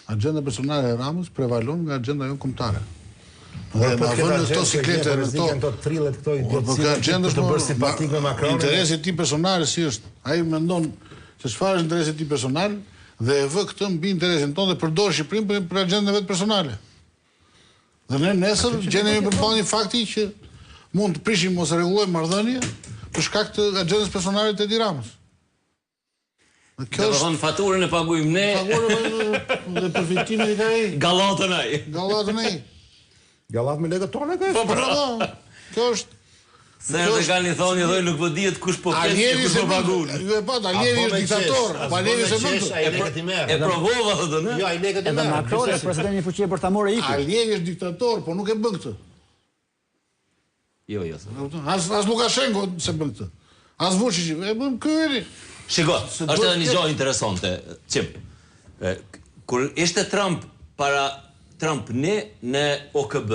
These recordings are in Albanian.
Axhenda personale e Ramës prevalon nga axhenda jonë kombëtare. Dhe po na vënë në këto siklete, në këto këto trillet këto po, po idiotësi. Axhenda është bërë simpatik me Macronin. Interesi i tij personal si është? Ai mendon se çfarë është interesi i tij personal dhe e vë këtë mbi interesin tonë dhe përdor Shqipërinë për, për axhendën e vet personale. Dhe ne nesër gjendemi përballë një fakti që mund të prishim ose rregullojmë marrëdhënie për shkak të axhendës personale të Edi Ramës. Dhe kjo është thënë faturën e paguajmë ne. Faturën e dhe përfitimin e ka ai. Gallatën ai. Gallatën ai. Gallatë me lekët tona ka. Po pra. Po. Kjo është Se Erdogani thonë dhe nuk po dihet kush po flet e kush po paguan. Ju e patë, Alijevi është diktator, po Alijevi s'e bën këtë. E, pro, e provova thotë, ne? Jo, ai lekët i merr. Edhe Macron është presidenti i fuqi e bërthamore iku. Alijevi është diktator, po nuk e bën këtë. Jo, jo. As as Lukashenko s'e bën këtë. As Vučić e bën ky Edi. Shiko, është edhe një gjë interesante, Çim. Kur ishte Trump para Trump në në OKB,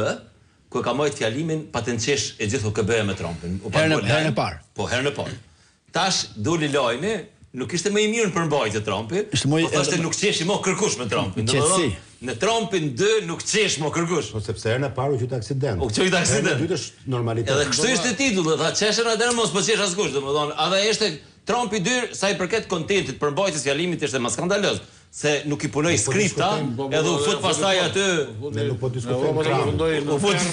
ku e ka majt fjalimin patën qesh e gjithë OKB-ja me Trumpin. U pat herën e parë. Po, herën e parë. Tash doli lajmi, nuk ishte më i mirë në përmbajtje Trumpi, po thoshte nuk qeshi më kërkush me Trumpin. Domethënë, në Trumpin 2 nuk qesh më kërkush. Po sepse herën e parë u quajt aksident. U quajt aksident. Herën e dytë është normalitet. Edhe kështu ishte titulli, tha qeshën atëherë mos po qesh askush, domethënë, edhe ishte Trumpi 2 sa i përket kontentit, përmbajtjes fjalimit ishte më skandaloz, se nuk i punoi po skripta, po, edhe u fut pastaj aty. Ne nuk po diskutojmë Trump. U fut.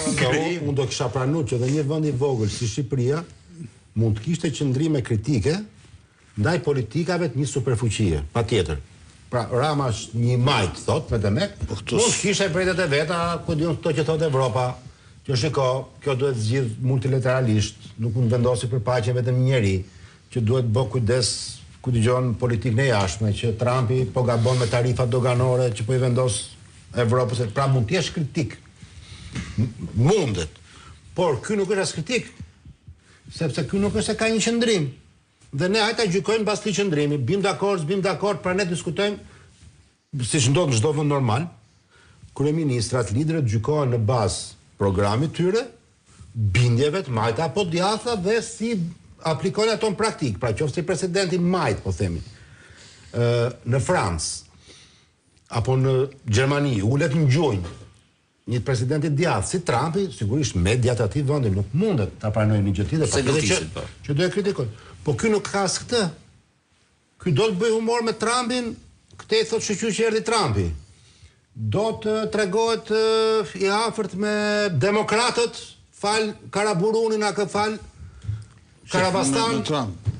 Unë do kisha pranuar që edhe një vend i vogël si Shqipëria mund të kishte qëndrime kritike ndaj politikave të një superfuqie, patjetër. Pra, Rama është një i majtë, thotë, me demek, po mund të kishte vërejtjet e veta, ku di unë këto që thotë Evropa, që shiko, kjo duhet zgjidh multilateralisht, nuk mund të vendosi për paqe vetëm një njeri, që duhet bë kujdes ku dëgjon politikën e jashtme, që Trumpi po gabon me tarifat doganore që po i vendos Evropës, pra mund të jesh kritik. Mundet. Por ky nuk është as kritik. Sepse ky nuk është se ka një qëndrim. Dhe ne hajt ta gjykojmë mbas këtij qëndrimi, bim dakord, s'bim dakord, pra ne diskutojmë siç ndodh në çdo vend normal, kryeministrat, liderët gjykohen në bazë programit tyre, bindjeve të majta apo djathta dhe si aplikojnë ato në praktikë. Pra qoftë se presidenti i majtë, po themi, ë në Francë apo në Gjermani ulet në gjunjë Një president i djathtë si Trumpi, sigurisht mediat e atij vendi nuk mundet ta pranojnë një gjë të tillë, patjetër që po. që do e kritikojnë. Po ky nuk ka as këtë. Ky do të bëjë humor me Trumpin, këtej thotë shyqyr që erdhi Trumpi. Do të tregohet i afërt me demokratët, fal Karaburunin a kë fal Karabastan.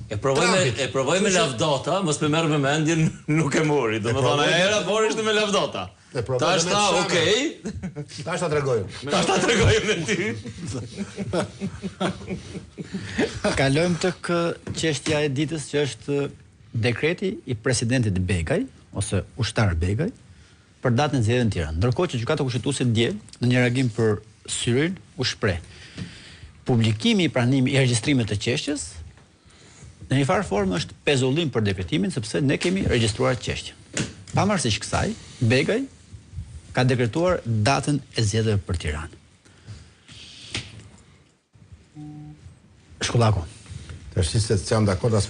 E provoi me e provoi me lavdata, mos më merr vëmendjen, nuk e mori. Domethënë ajo hera e parë ishte me lavdata. E provoj Tash tha, okej. Tash ta tregoj. Tash ta tregoj me ty. Kalojmë tek çështja e ditës që është dekreti i presidentit Begaj ose ushtar Begaj për datën e zgjedhjeve në Tiranë. Ndërkohë që Gjykata Kushtetuese dje në një reagim për Syrin u shpreh publikimi i pranimit i regjistrimit të çështjes Në një farë formë është pezullim për dekretimin sepse ne kemi regjistruar çështjen. Pavarësisht kësaj, Begaj ka dekretuar datën e zgjedhjeve për Tiranë. Shkullaku. Tash se s'jam dakord as.